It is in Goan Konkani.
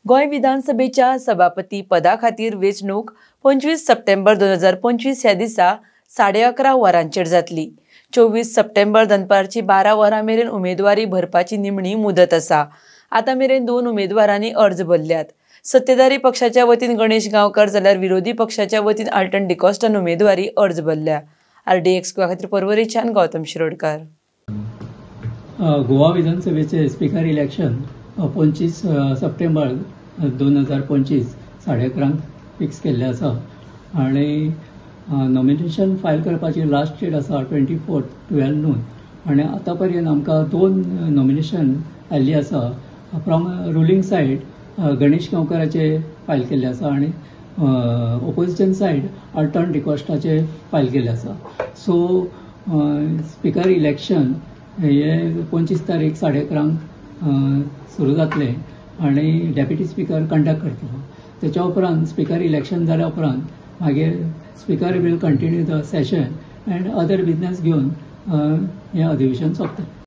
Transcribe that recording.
गोंय विधानसभेच्या सभापती पदा खातीर वेंचणूक 25 सप्टेंबर 2025 ह्या दिसा 11:30 वरांचेर जातली. 24 सप्टेंबर दनपारची 12 वरां मेरेन उमेदवारी भरपाची निमणी मुदत आसा. आतां मेरेन 2 उमेदवारांनी अर्ज भरल्यात. सत्तेधारी पक्षाच्या वतीन गणेश गांवकर जाल्यार विरोधी पक्षाच्या वतीन आल्टन डिकॉस्टान उमेदवारी अर्ज भरल्या. आरडीएक्स गोवा खातीर पर्वरेच्यान गौतम शिरोडकर. गोवा विधानसभेचे स्पीकर इलेक्शन 25 सप्टेंबर 2025 11:30 फिक्स केल्ले आसा आनी नॉमिनेशन फायल करपाची लास्ट डेट आसा 24 12 नून आनी आतां पर्यंत आमकां 2 नॉमिनेशन आयिल्ली आसा. फ्रॉम रुलिंग सायड गणेश गांवकराचे फायल केल्ले आसा आनी ओपोजिशन सायड आल्टन डिकॉस्टाचे फायल केल्ले आसा. सो स्पीकर इलेक्शन हे 25 तारीख 11:30 सुरू जातलें आनी डेप्युटी स्पीकर कंडक्ट करतलो. तेच्या उपरांत स्पीकर इलेक्शन जाल्या उपरांत मागीर speaker will continue the session and other business घेवन हें अधिवेशन सोंपता.